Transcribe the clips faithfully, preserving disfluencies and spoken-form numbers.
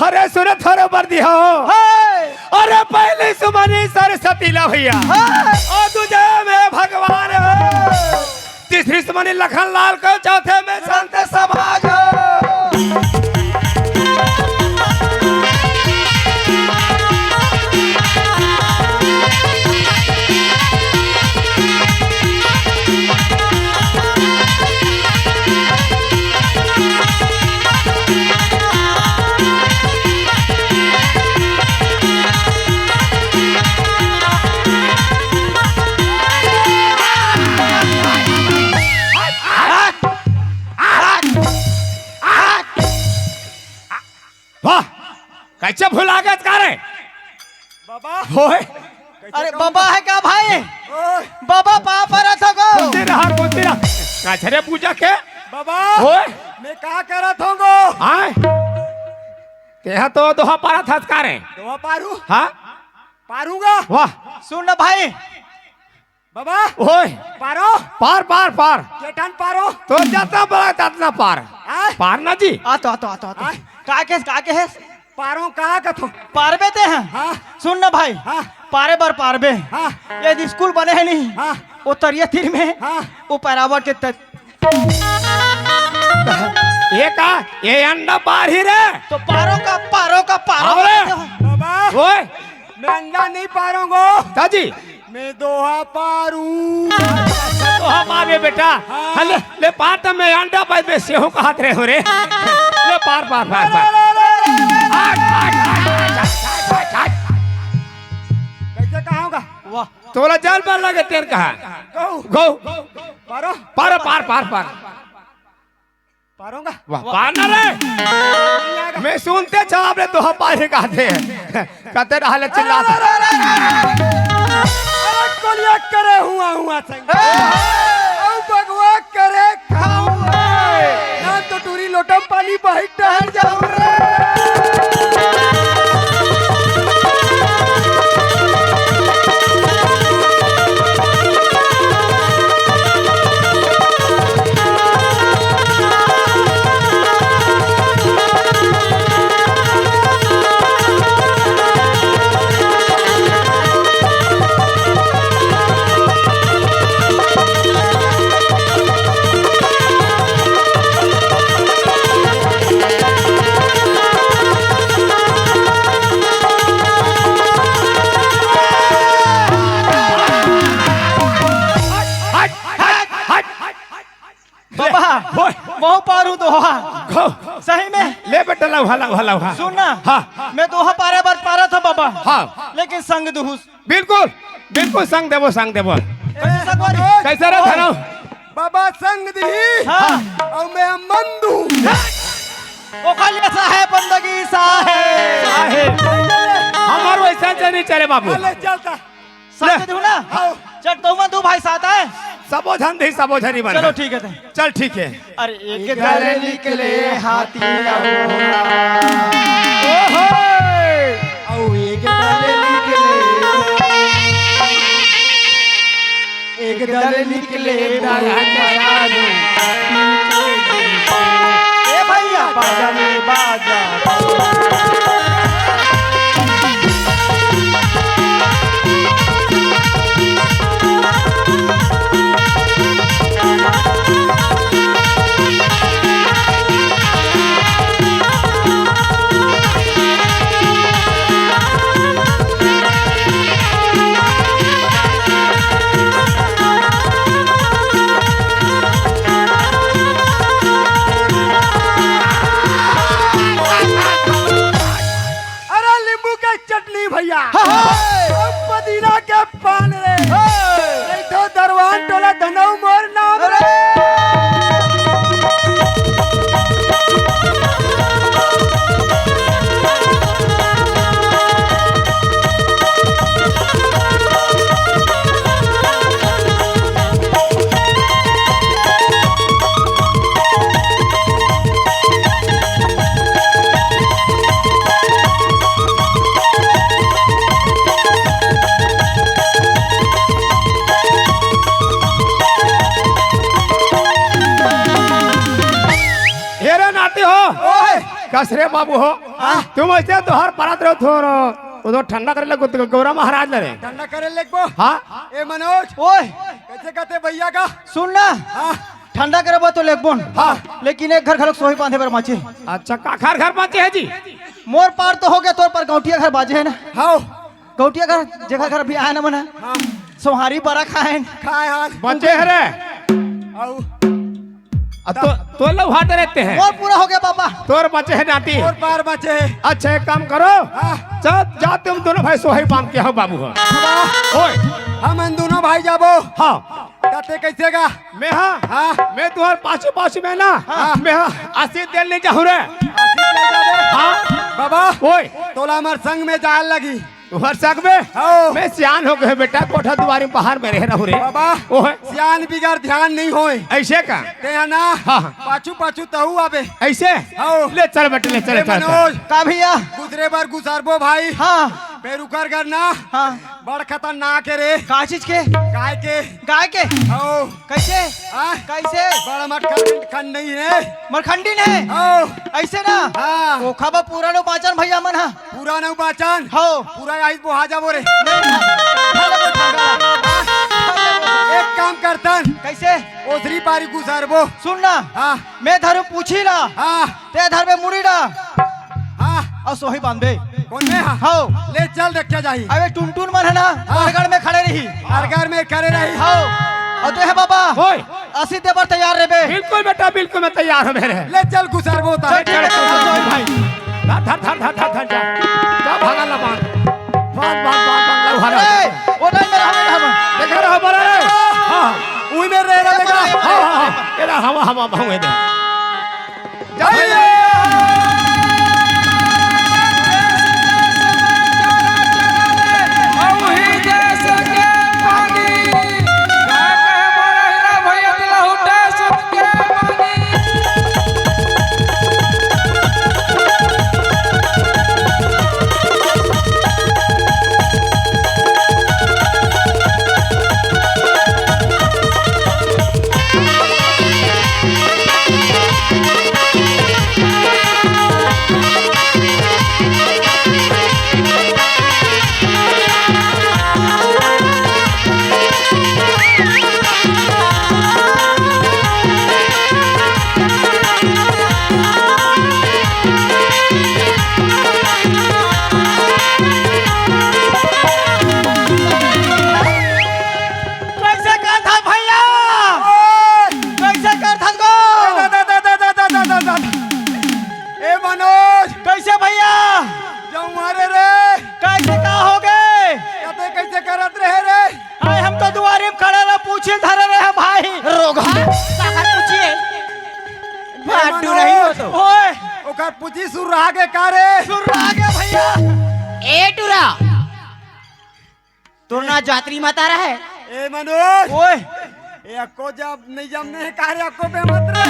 अरे सुनत हरो बरदी हो। हाय। अरे पहली सुमनी सरस्वती ला भैया। हाय। और दूजे में भगवान हो। तीसरी सुमनी लखन लाल को, चौथे में संत समाज हो। वाह, कैसे भुला गए का रे? बाबा। होए। अरे बाबा है का भाई? ओए। बाबा पाँव परत हो गो। कुंती रहा, कुंती रहा। काछरे पूजा के? बाबा। होए। मैं का करत हों गो? हाँ। तेहा तो दोहा पारा था का रे? दोहा पारू? हाँ। पारूंगा। वाह। सुन ना भाई। बाबा। ओए। पारो। पार, पार, पार। केठन पारो। तो जतना बड़ा ततना पार। हाँ? पार ना जी। आ तो, आ तो, आ तो, आ तो। हाँ? का के, का के है? पारो का कथो? पारबे ते हैं। हाँ। सुन ना भाई। हाँ। पारे बर पारबे। हाँ। ये स्कूल बने है नहीं। हाँ। वो तरिया तीर में। हाँ। वो पैरावट के त- ये का? ये अंडा पार ही रे। तो पारो का, पारो का, पारो हाँ रे। का। बाबा। ओए। मैं अंडा नहीं पारूंगा। ताजी। मैं दोहा पारू। दोहा पावे बेटा। हाँ। हाँ, ले, ले पार त मैं अंडा पाई, मैं सेहो कहत रहे हो रे। ले पार, पार, पार, पार। हट, हट, हट। कैसे कहाऊंगा? वाह। तोला जल पर लगे तेर कहा। गौ। गौ। पारो। पार, पार, पार, पार। पारूंगा। वाह, पार ना रे। नहीं आएगा। मैं सुनते छाप रे, तो हम पारे का थे। कते रहले चिल्ला। अरे, अरे, अरे, अरे, अरे, कोलिया करे हुआ, हुआ संग। ए! औ बगवा करे खाऊं। ना तो टूरी लोटम पानी बहित टहर जाऊं रे। महूं पारहूं दोहा। घो। सही में? ले बेटा, लउहा, लउहा, लउहा। सुन ना। हाँ। मैं दोहा पारे बर पारत हंव बाबा। हाँ। लेकिन संग दुहूं। बिल्कुल, बिल्कुल संग देबो, संग देबो। कैसे संग वाली? कैसे रे धनव? बाबा संग दिही। हाँ। अउ मैं अमन दुहूं। ओखर ले साहेब बंदगी साहेब। साहेब। हमर वइसन से नइ चले बाबू। अरे चलता। साथ में दुहूं ना? हाँ। चल, तुमन दू भाई साथ हे। सबो झन दिही, सबो झन ही मन चलो, हे। ठीक हे ते। चल, ठीक हे। अरे एक दल निकले हाथी अउ ओहो! अउ एक दल निकले, एक दल निकले ए भैया, बाजा रे बाजा। अरे नींबू के चटनी भैया। हाँ, हाँ। अउ पुदीना के पान रे। हाँ। नहीं तो दरवान टोला धनऊ मोर नाम रे। हे रे नाती हो। ओए। कस रे बाबू हो। हाँ। तुम अइसे तो हर परत रहो थोरो। वो तो ठंडा करे लगो तो गौरा महाराज ले रे। ठंडा करे लगबो। हाँ। ए मनोज। ओए। कइसे कथे भैया का? सुन ना। हाँ। ठंडा करे बर तो लेगबोन। हाँ। लेकिन एक घर घलोक सोही बांधे बर बांचे। अच्छा, काखर घर बांचे हे जी? मोर पार तो होगे, तोर पार गौंटिया घर बांचे हे ना? हाँ। गौंटिया घर, जेखर घर भी आए ना मन। हाँ। सोहारी बरा खाए। खाए हाल। बांचे हे रे। अउ अब तो, तो लउहा डरे ते हे। मोर पूरा होगे बाबा। तोर बांचे हे नाती। मोर पार बांचे हे। अच्छा, एक काम करो। हाँ। जा, जा तुम दोनों भाई सोही बांध के आओ बाबू हो। बाबा। ओए। हमन दोनों भाई जाबो। हाँ। त तैं कइसे गा? मैं हाँ। हाँ। मैं तुंहर पाछू पाछू में ना। हाँ। मैं हाँ। आशीष दे ले जाहूं रे। आशीष ले जाबे। हाँ। बाबा। ओए। तोला हमर संग में जाए लगही। तुंहर संग में? हाँ। मैं सियान हो गे बेटा, कोठा दुवारी में बाहर में रहे रहूं रे। बाबा। ओए। सियान बिगर ध्यान नइ होय। अइसे का? तैं हे ना। हाँ, हाँ। पाछू पाछू तहूं आबे। अइसे? हाँ। ले चल बेटा, ले चल, ले चल, चल। मनोज। का भैया? गुजरे बर गुजरबो भाई। हाँ। फेर ओकर घर ना। हाँ। बड़ खतरनाक हे रे। का चीज के? गाय के। गाय के? हौ। कइसे? हाँ? कइसे? बड़ मरखंड, खंड नहीं हे। मरखंडी नहीं? हौ। अइसे ना? हाँ। ओखा बर पूरा नउ बांचन भैया मन हा। पूरा नउ बांचन? हौ। पूरा आइस बोहा जाबो रे। नहीं, खा, खा लेबो, खा लेबो। एक काम करथन। कइसे? ओसरी पारी गुजरबो। सुन ना। हाँ। मैं धरूं पूछी ला। हाँ। तैं धरबे मुड़ी ला। हाँ। अउ सोही बांधबे। कोन में? हाँ। हौ। ले चल, देखे जाही। अबे टुनटुन मन हे ना, हाँ। बरगड़ में खड़े रही। बरगड़ में खड़े रही। हौ। अउ तैं हे बाबा। ओए। आशीष दे बर तैयार रहिबे। बिल्कुल बेटा, बिल्कुल मैं तैयार हूँ मेरे। ले चल गुजरबो ता। चल, चल, चल, चल, भाई। धर, धर, धर, धर, धर, धर, जा। जा, भागा ला बांध। बांध, बांध, बांध, बांध, ला, भागा। अरे, वो नहीं मेरा, हमें, हमें। देख रहा हो, बड़ा रे। हाँ, हाँ। उही में रह रहा, देखा। हाँ, हाँ, हाँ। ये रहा, हवा, हवा, भाव में दे। जय जय। ओए, ओकर पूछी सुर्रा गे का रे? सुर्रा गे भैया। ए टुरा, तोर ना जातरी मतारा हे। ए मनोज, ओए, ए अक्को जब नहीं जमने हे का रे, अक्को पे मत रे।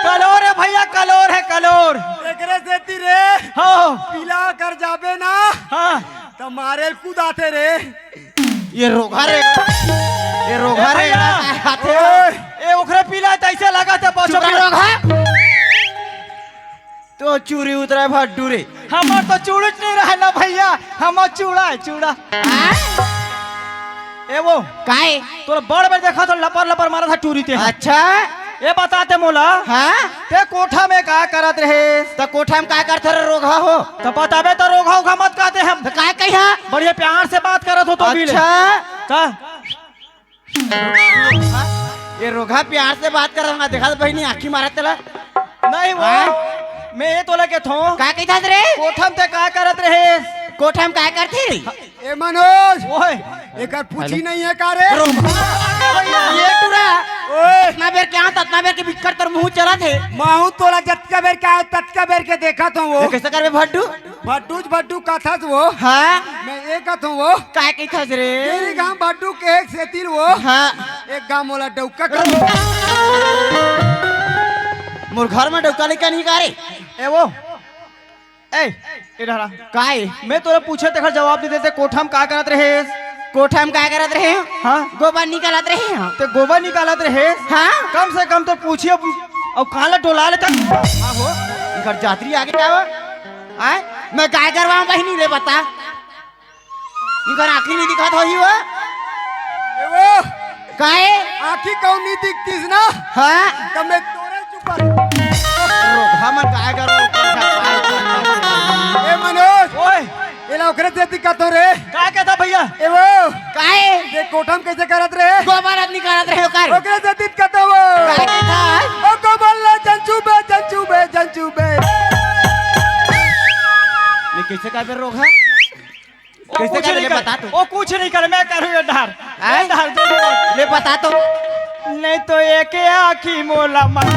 कलोर हे भैया, कलोर हे, कलोर। एकरे सेती रे, हो। पीला कर जाबे ना, हाँ। त मारे ल कूदाथे रे। ये रोगहा रे, ये रोगहा ए रे, भैया। ए, ओकरे पीला तइसे लगथे, बचो चुप रह, रोगहा। तो चूड़ी उतरा हे भड्डू रे। हमर तो चूड़ी नहीं रहे ना भैया, हमर चूड़ा हे, चूड़ा। हाँ? ए वो, काय? तोर बड़ बेर देखा तो लपर लपर मारा था टूरी ते। अच्छा? ए बता ते मोला। हाँ? ते कोठा में का करत रहे? त कोठा में का करत रहे रोगहा हो? त बताबे त रोगहा उगहा मत कहते हम। त काय कहिया? बढ़िया प्यार से बात करत हो तो भी ले। अच्छा? का? ये रोगहा प्यार से बात करत हों, देखा त बहिनी आँखी मारत तेला। नहीं वो, हाँ? मैं ये तोला के थो। का कहिथस रे? कोठा में ते का करत रहे? कोठा में का करथे रे? ए मनोज, ओए। एकर पूछी हेलो। नहीं हे का रे? रोगहा। ये टुरा। ओए। अतना बेर के आंव, अतना बेर के बिक्कट तोर मुंह चलत हे। महूं तोला जतका बेर के आंव, ततका बेर के देखत हों वो। ये कइसे करबे भड्डू? भड्डू च भड्डू कथस वो। हाँ। मैं ए कथों वो। काय कहिथस रे? तेरे गांव भड्डू के एक सेती ल वो। हाँ। एक गांव मोला डौका कर। मोर घर में डौका लइका नहीं का रे? ए वो। ए, ए डहरा। काय? मैं तोला पूछे तेकर जवाब नहीं देते, कोठा में का करत रहेस? कोठा में का करत रहे? हाँ? गोबर निकालत रहे हैं। ते गोबर निकालत रहेस? हाँ? कम से कम तो पूछिए, अब काला डोला लेता। हाँ हो, इकर जातरी आगे का हो? आय? मैं काय करवाऊं बहिनी ले बता। इकर आँखी नहीं दिखात होही वो? ए वो, काय? आँखी कहूं नहीं दिखतीस ना? हाँ? त मैं तोरे चुपा। रोगहा मन काय करो? ए मनोज, ओए। एला ओकरे सेती कथों रे। का कहता भैया? ए वो, काय? ये कोठा में कइसे करत रहे? गोबर आदमी करत रहे ओकर। ओकरे सेती कथों वो। काय कहता? ओ गोबर ला जंचू बे, जंचू बे, जंचू बे। ये कइसे करबे रोगहा? ओ कइसे कुछ कर नहीं ले, कर, बता तो। ओ कुछ नहीं कर, मैं करूँ ये डहर। हैं? ये डहर, जो भी बात। ले बता तो। नहीं तो एक आँखी मोला मार।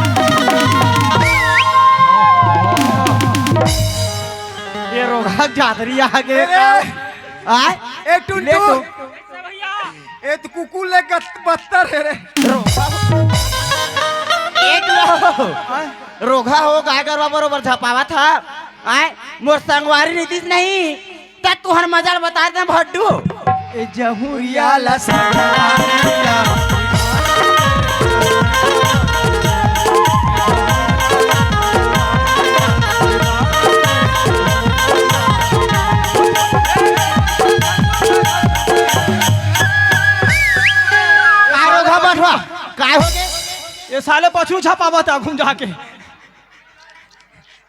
ये रोगहा जातरी आगे। अरे। आय? ए टुनटुन। ले तो। ए तो कुकुर ले गत-, बदतर हे रे। रोगहा। ए टुरा हो। आय? रोगहा हो, गाय गरवा बरोबर झपावत हा। आय? मोर संगवारी नीतीश नहीं। त तुहर मजा ल बता दे भड्डू। ए जहुरिया ला संगवारी ला। का रोगहा बठवा? काय हो गे? ये साले पछू झपावत आघू जाके।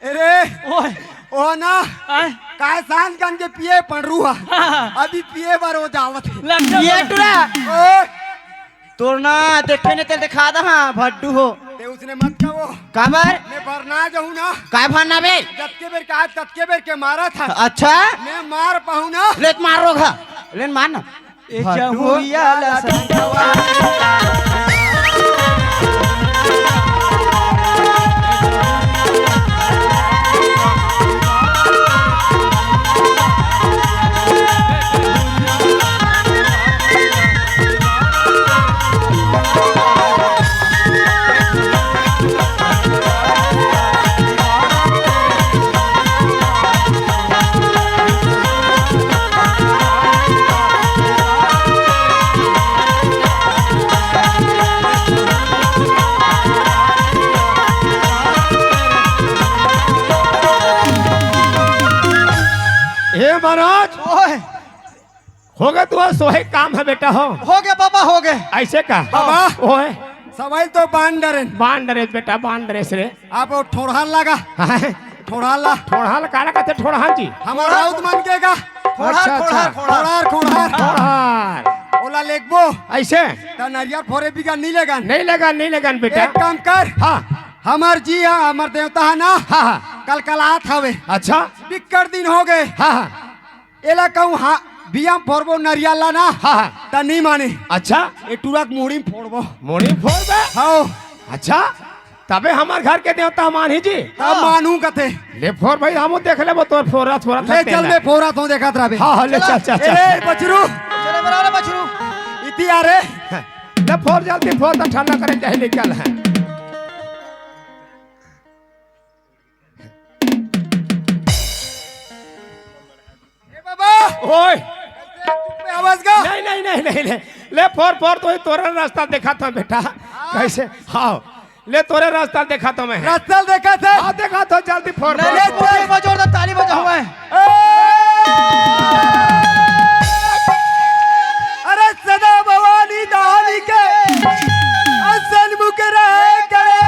अरे, ओए। ओ ना, आय। काय सांझ कन के पिए पंडरू हा। हाँ, हाँ। अभी पिए बर वो जावत हे। लग जा ये बस। टुरा। ओए। तोर ना देखे ने ते दिखा दे, हाँ, भड्डू हो। ते उसने मत कहो। काबर? मैं भरना जाऊँ ना। काय भरना बे? जतके बेर के आज, ततके बेर के मारा था। अच्छा? मैं मार पाऊँ ना। ले त मार रोगहा। ले न मार ना। ए भड्डू। जहुरिया ला संगवा। हे महाराज, ओए। हो गे तोर सोहे काम हे बेटा हो। हो गे बाबा, हो गे। अइसे का? बाबा। ओए। सवाई तो बांध डरेन। बांध डरेस बेटा, बांध डरेस रे। अब वो ठोड़हा लगा। हाँ। ठोड़हा ला। ठोड़हा ला काला कथे ठोड़हा जी? हमर राउत मन के का? खोड़हार, अच्छा, अच्छा। खोड़हार, खोड़हार। खोड़हार, खोड़हार। खोड़हार। ओला लेगबो। अइसे? त नरियर फोरे बिगा नहीं लेगन। नहीं लेगन, नहीं लेगन बेटा। एक काम कर। हाँ। हमर जी हा, हमर देवता हा ना। हाँ, हाँ। कलकलात हवे। अच्छा। बिक्कट दिन हो गे। हाँ, हाँ। एला कहूँ, हाँ, बिया म फोरबो नरियर ला ना, हाँ, हाँ। त नहीं माने। अच्छा। ए टुरा के मुड़ी म फोरबो। मुड़ी म फोरबे? हव। अच्छा। तबे हमर घर के देवता मानही जी। तब मानहूं कथे। ले फोर भाई, हमू देख लेबो तोर फोरत फोरत ले हते चल ना। मैं फोरत हूं, देखत रहबे। हाँ, हाँ, ले चल, चल, चल, ए, चल। बछरू। चलो, बना ले बछरू। इति आ रे। ले फोर जल्दी फोर, त ठंडा करे चाहे निकल है। ए बाबा। ओए। आवाज का? नहीं, नहीं, नहीं, नहीं, नहीं। ले फोर, फोर, तो ही तोरे रास्ता देखात हूं बेटा। कैसे? हाँ। ले तोरे रास्ता देखात हूं मैं। रास्ता देखात हूं। हाँ, देखात हूं, जल्दी फोर, नहीं, फोर, नहीं, फोर। ताली बजाओ ना, ताली बजाओ मैं। ए! अरे सदा भवानी दहानी के असन मुख रहे करे।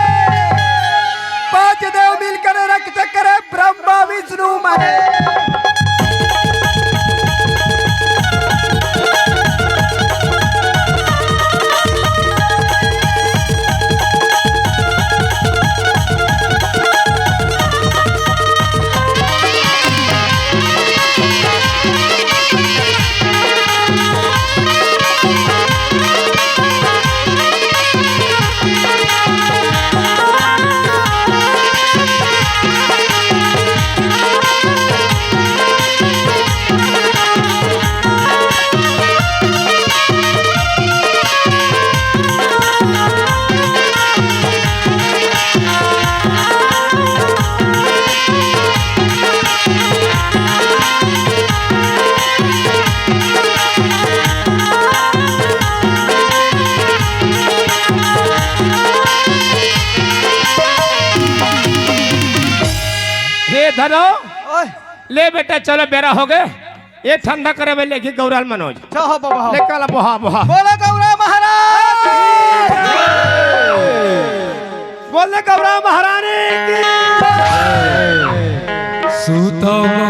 पांच देव मिलकर रक्त करे ब्रह्मा विष्णु महेश। हे धनो, ओए। ले बेटा, चलो, बेरा हो गए। ये ठंडा करे में लेके गौराल मनोज। अच्छा हो बाबा, हो। ले काला बोहा, बोहा। बोलो गौरा महाराज। बोले गौरा महारानी की। सुतम